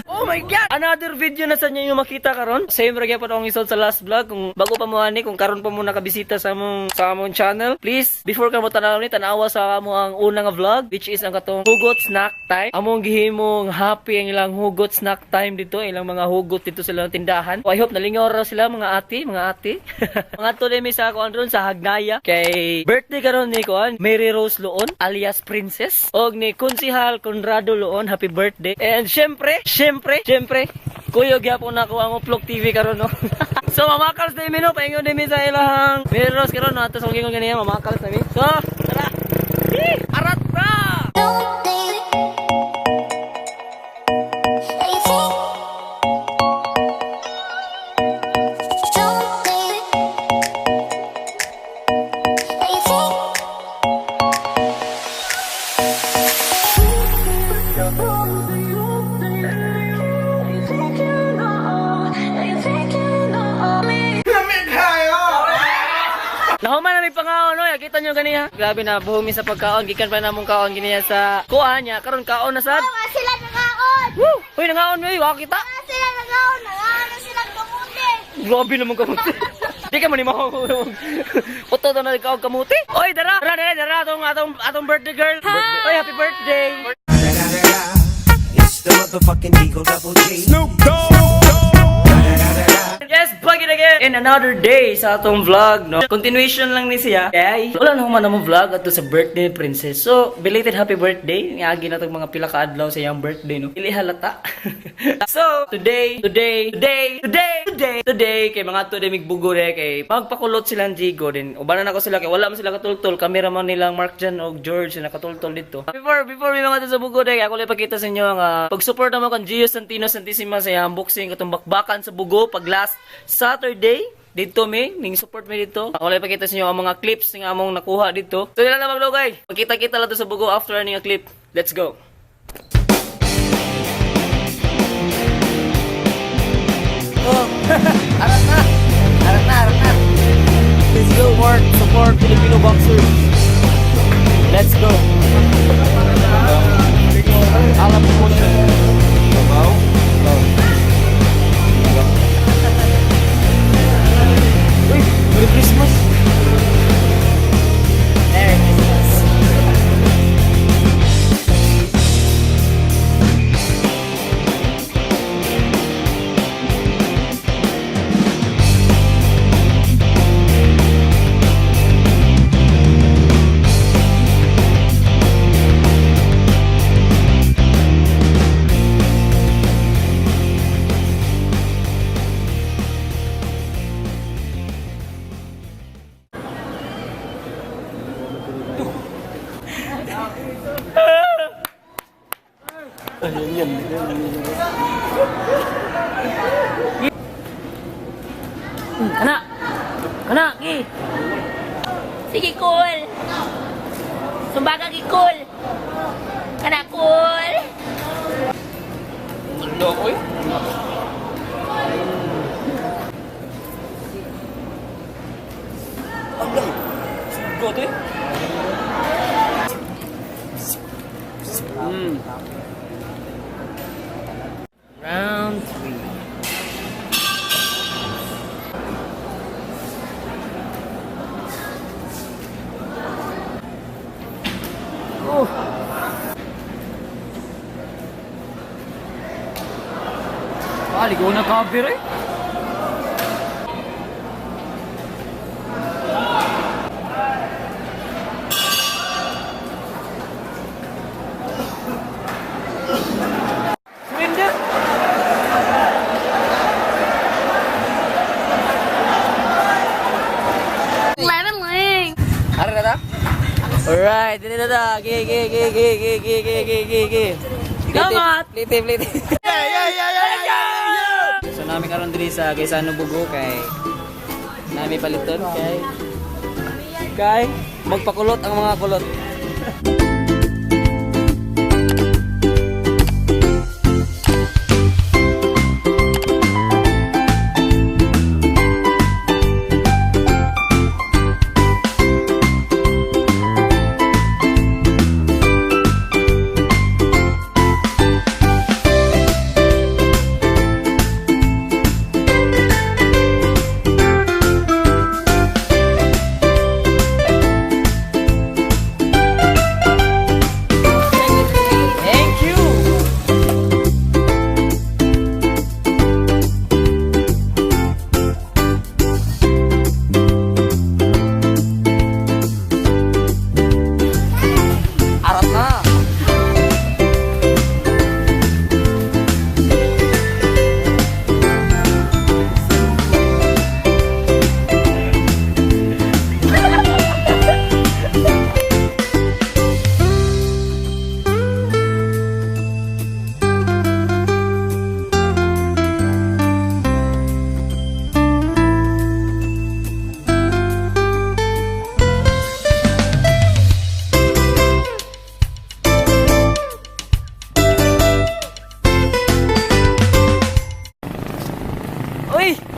Oh my God! Another video na sa inyo yung makita karon. Same ra gyapon akong isod sa last vlog. Kung bago pa mo ani, kung karon pa mo nakabisita sa among channel, please, before ka mo tanaw ni, tanawa sa amo ang una nga vlog, which is ang katong hugot snack time. Among gihimong happy ang ilang hugot snack time dito, ilang mga hugot dito sa ilang tindahan. So, I hope nalingaw ra sila, mga ate, mga ate. Mga to mi sa kuan ron sa Hagnaya kay birthday karon ni kuan Mary Rose Loon alias Princess og ni Konsihal Conrado Loon. Happy birthday. And syempre, syempre, syempre, kuyog gyapon nako ang Uplok TV karon, no. So mamakals na mi, no, paingon din mi sa ilahang Mary Rose karon, no, ato sa gingon ganiya mamakals na mi. So, tara. Eh, arat na! Don't think that you think. Don't think that you think. You think you know, you think you know me. Nahuman na mi pangaon, no. Kita nyo ganiya. Grabe na buhong mi sa pagkaon, gikan pa namong kaon ganiya sa kuan niya. Karon kaon na sad. Wa sila nangaon! Woo! Uy, nangaon mi, wa kita. Wa sila nangaon! Nangaon na silang kamuti! Grabe naman kamuti. Di ka man ni maho. Uto na ikaw kamuti. Oy, dara, dara, dara, dara atong birthday girl. Oy, happy birthday. It's the motherfucking Eagle Double G. Yes, back it again in another day sa atong vlog, no? Continuation lang ni siya. Kay, wala na human mo vlog ato sa birthday ni Princess. So, belated happy birthday. Ngagi na tong mga pila ka adlaw sa iyang birthday, no? Dili halata. So, today, today, today, today, today, today, kay mga to mig bugo re, kay magpakulot silang Jigo din. Ubanan ako sila kay wala man sila katultol. Cameraman nilang Mark Jan og George na nakatultol dito. Before mi mga to sa bugo de, ako lang ipakita sa inyo nga pag-support naman kan Gio Santino Santissima sa iyang boxing katong bakbakan sa bugo pag last Saturday. Dito mi, ning support mi dito. Ako lang ipakita sa inyo ang mga clips nga among nakuha dito. So yun lang na maglugay. Magkita-kita lang to sa bugo after ani nga clip. Let's go. Oh, arat na. Arat na, arat na. Let's go, work, support Filipino boxers. Let's go. Alam promotion. Babaw. Uy, Merry Christmas. Merry Christmas! Kana. Kana, gi. Sige, cool. Sumbaga, gi, cool. Kana, cool. Sundo ko eh. Sugo to eh. Round three. Oh. Ah, ligo na cover eh. Surrender. Leveling. Ara na ta? Alright, dili na ta. Gi, gi, gi, gi, gi, gi, gi, gi, gi, gi. Salamat. Plite, plite. So nami karon diri sa Gaisano Bugo kay nami paliton kay magpakulot ang mga kulot.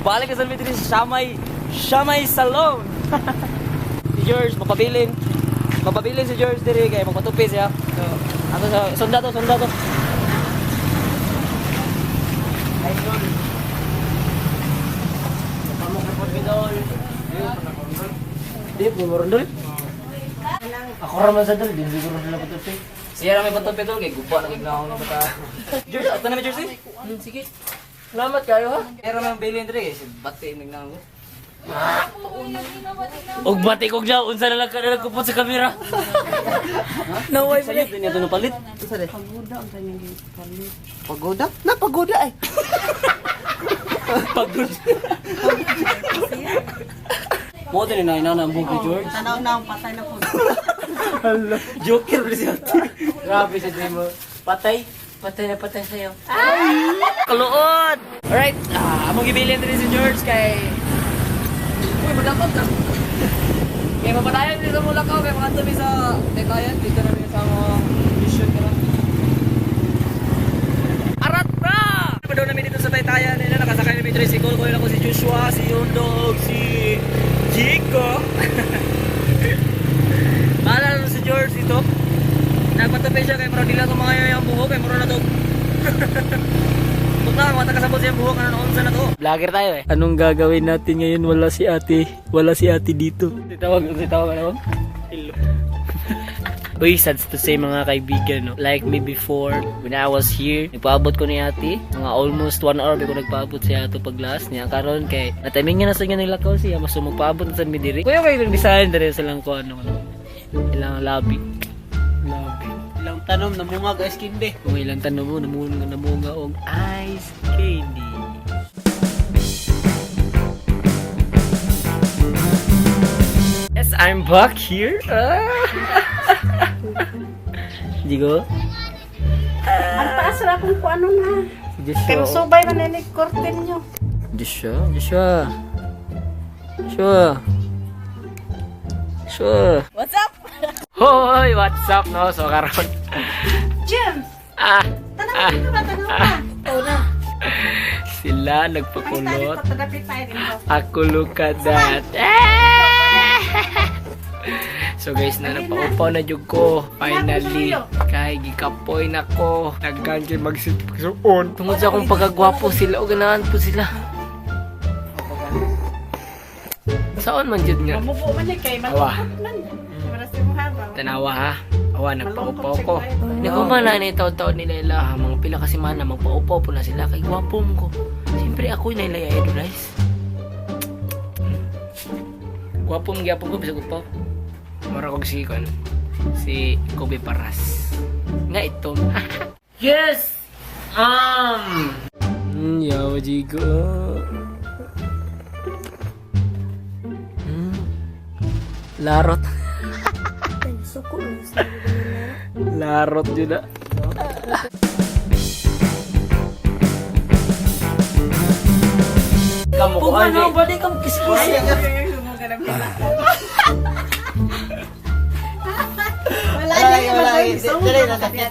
Mubalik ka sa diri sa Shamay, Shamay Salon. Si George mapabilin. Mapabilin si George diri kay magpatupi siya. So, ato sa sunda to, sunda to. Di, mo rondol. Ako ra man sa dol, di ko rondol patupi. Siya ra may patupi dol kay guba na gignaon ng bata. George, ato na may jersey? Sige. Salamat kayo ha. Pero may bilin diri kay si bati nagnaon ko. Og bati kog jaw, unsa na lang ka na nagkupot sa kamera. No way, sayop din ito napalit. Pagoda? Na pagoda ay. Pagod. Mo din na inana ang buhok ni George. Tanaw na, patay na po. Joker ba siya? Grabe sa Jimo. Patay. Patay na patay sa'yo. Kaluod! Alright, among gibilin din si George kay... Uy, madakot na! Kay mapadayon dito mula ko, kay mga tabi sa Tekayan, dito na rin sa mga mission ka. Arat na! Padaw namin dito sa Taytayan, nila nakasakay namin tricycle ko, yun ako si Joshua, si Yundog, si Chico. Bahala na si George dito. Nagpatupi siya kay mura nila itong mga yung buhok, kay mura na to. Punta, wala kasabot siya buhok, ano noon na to. Vlogger tayo eh. Anong gagawin natin ngayon? Wala si ate. Wala si ate dito. Si tawag ano? Hello. Uy, sad to say mga kaibigan, no? Like me before, when I was here, nagpaabot ko ni ate. Mga almost 1 hour ko nagpaabot siya ato paglas niya. Karon kay, natiming niya na sa inyo nilakaw siya. Mas magpaabot na sa mi diri. Kuya, kayo nagdesign diri sa lang ko ano, ano. Ilang labi. Labi. Ilang tanom namungag ice candy. Kung ilang tanong mo, namunga, namunga og ice candy. Yes, I'm back here. Ah. Digo? Ang taas ra kung ano na. Si Joshua. Pero subay man ni korte niyo. Joshua, Joshua. Joshua. Joshua. What's up? Hoy, what's up no? So karon. James, Ah, tanaw dito ba tanaw ka? Oo na. sila Pangitani nagpakulot. pa tadapit tayo dito. Ako look at that. So guys, na napaupaw na jud ko. Finally, kay gikapoy na ko. Daghan kay magsipagsuon. Tungod sa akong pagkagwapo sila o ganahan po sila. Saan man jud nga? Mamubo man ni kay Awa. malungkot man. Para sa imong habaw. Tanawa ha. Awa, nagpaupaw ko. Malungkot Hindi ko man na ni taon-taon nila ila ha. Mga pila kasi man na magpaupaw po na sila. Kay gwapo mo ko. Siyempre ako yung nailay idolize. Gwapo mo gyapon ko bisag upaw. Mura kog si kon. Si Kobe Paras. Nga ito. Yes! Yawa jigo. Larot. Larot yun na. Kamu ko ano, balik ka kiskis. Wala ni Wala, wala. Dali, nasakit.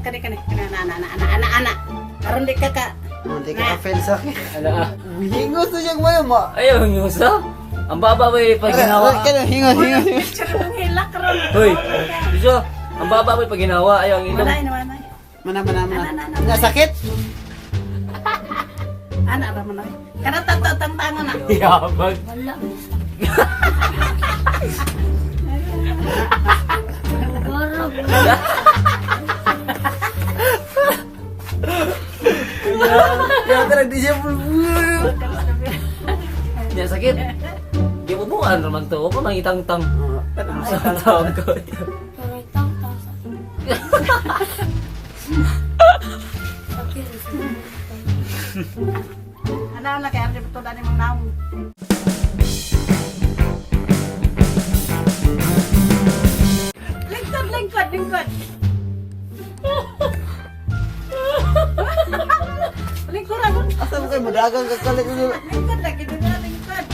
Kani kani kana na na na ana ana ana. Karon di ka ka. Hindi ka ka-fail sa akin. Ala ah. Hingos na siyang mayo mo. Ayaw, yung usa. Ang baba ba yung pag ginawa? Hingos, hingos, hingos. Picture mong hilak ron. Hoy, Joshua, ang baba ba yung pag ginawa? Ayaw, ang ilong. Wala ina wala. Mana, mana, mana. Ana, ana, ana. Nasakit? Ana ra man. Kana tatang tangan na. Yabag. Kaya talaga di siya bulbul. Hindi, sakit. Di mo buwan naman to. Huwag ka mangitang-tang. Sa tawag ko. Ana na kay ardi betul ani mong naong. Lingkod, lingkod, lingkod. Lingkod ako. Asa mo kayo madagang kakalit nila? Lingkod lagi di ba lingkod.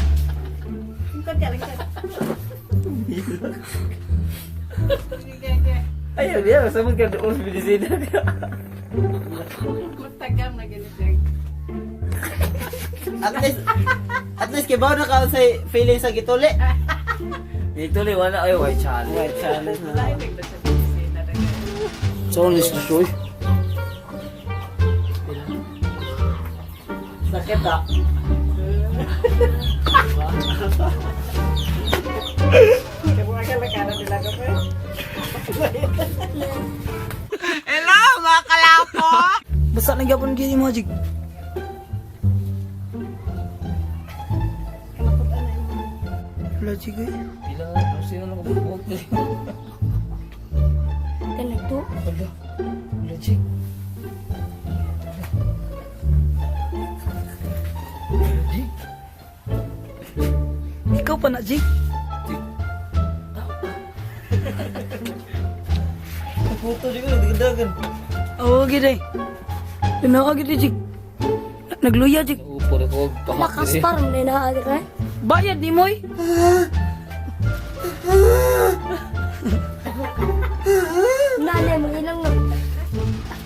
Lingkod ka, lingkod. Sige, sige. Ayaw, diya. Basta magkaroon sa medisina. Magtagam na ganito. At least kay na ka sa feeling sa gituli. Gituli wala ay white challenge. White challenge na. So is the show. Sakit ah. Basta nang gapon gini mo jig. Wala jig eh. Pila sino nang kabuok diri? Ganito. Wala. Wala jig. Jig. Ikaw pa na jig. Jig. Puto jig nagdagdagan. Oo gid eh. Tinawag gid jig. Nagluya jig. Upo na ko pahak Lakas parang na inaagi ka. Bayad ni moy. Nanay mo ilang no.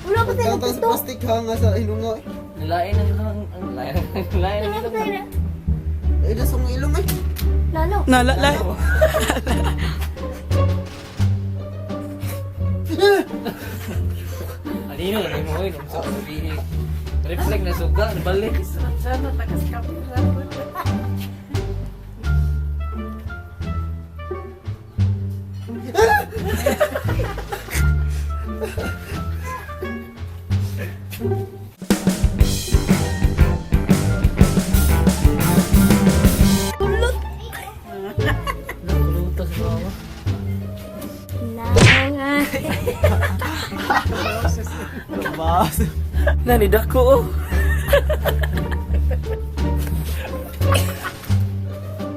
Wala ko tayo Tangtang sa plastic ha nga sa ilong eh. Nilain ang ang lain ang lain ang ilong. Ay, nasa akong ilong eh. Lalo. Nalala. Alino na mo oy sa sabihin. Reflect na suga balik. Kulot. Kulutas mama. Nanga. Lumabas. Nani dako oh.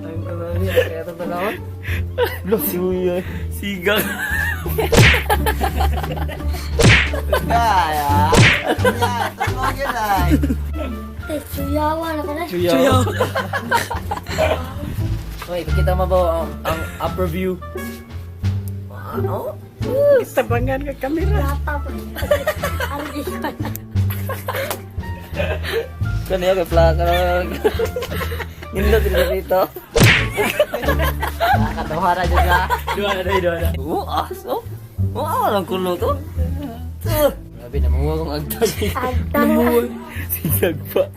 Ayun ka na niya, kaya itong tanawon. Lo, siya. Sigang. Kaya. Ya, tulog yun ay. Eh, suyawa na ka na. Chuyaw. Okay, ipakita mo ba ang upper view? Ano? Tabangan ka kamera. Lata pa. Ardi ka na. Kaniya kay plaka. Nindot din dito. Nakakatuhara dyan na. Dua na dua na. Oo, aso. Oo, walang kulo to. Tuh. Grabe, namuha kong agtag. Agtang. Sigag pa.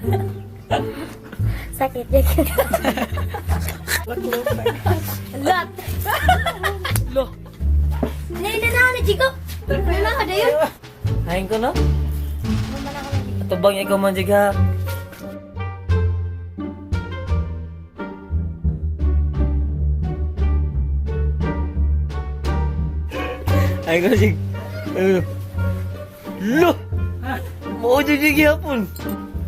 Sakit ya. Lot. Lo. Nay na na Chico. Na na ka dayon. Hain ko no? Atubang ikaw man jiga. Ay ko jig. Ano? Lo. Mo jig jig yapon.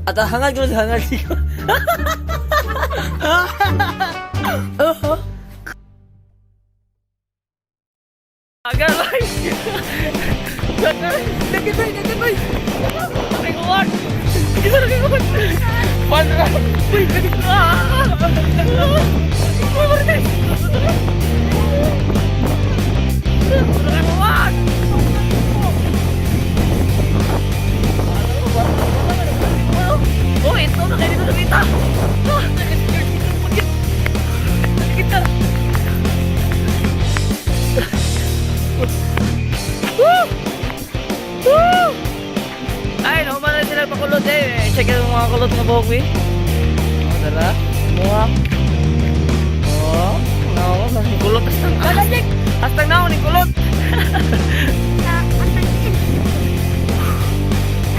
At hangad ko sa hangad jig. Agar bay. Nagkitay, nagkitay. Nagkuhan. Isa nagkuhan. Pan. Uy, ah! Uy, marites. Nagkuhan. Oh, ito na kayo dito nakita. Ah, nakita. Woo! Woo! Ay, nahuman na sila pakulot eh. Check yung mga kulot nga buhok eh. Oh, tara. Muha. Oh, nawa na ni kulot hastang. Hastang naon ni kulot.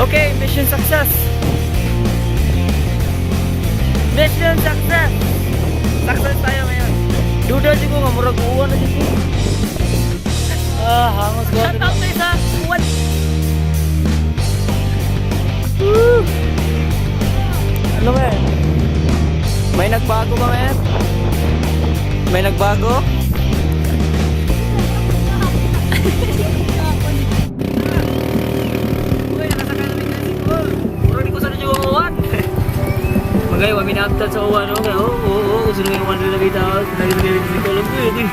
Okay, mission success. Mission success. Success tayo ngayon. Duda siguro nga murag uwan na dito. Ah, hangos ko. Shout out sa uwan. Woo! Ano ba? May nagbago ba men? May nagbago? Uy, nakasakay na rin si Paul. Puro di ko sa nyo uwan. Magay, wa minabtad sa uwan. Oo, oo, oo. Gusto nyo yung 100 na kita. Lagi na kayo si Paul. Uy, uy.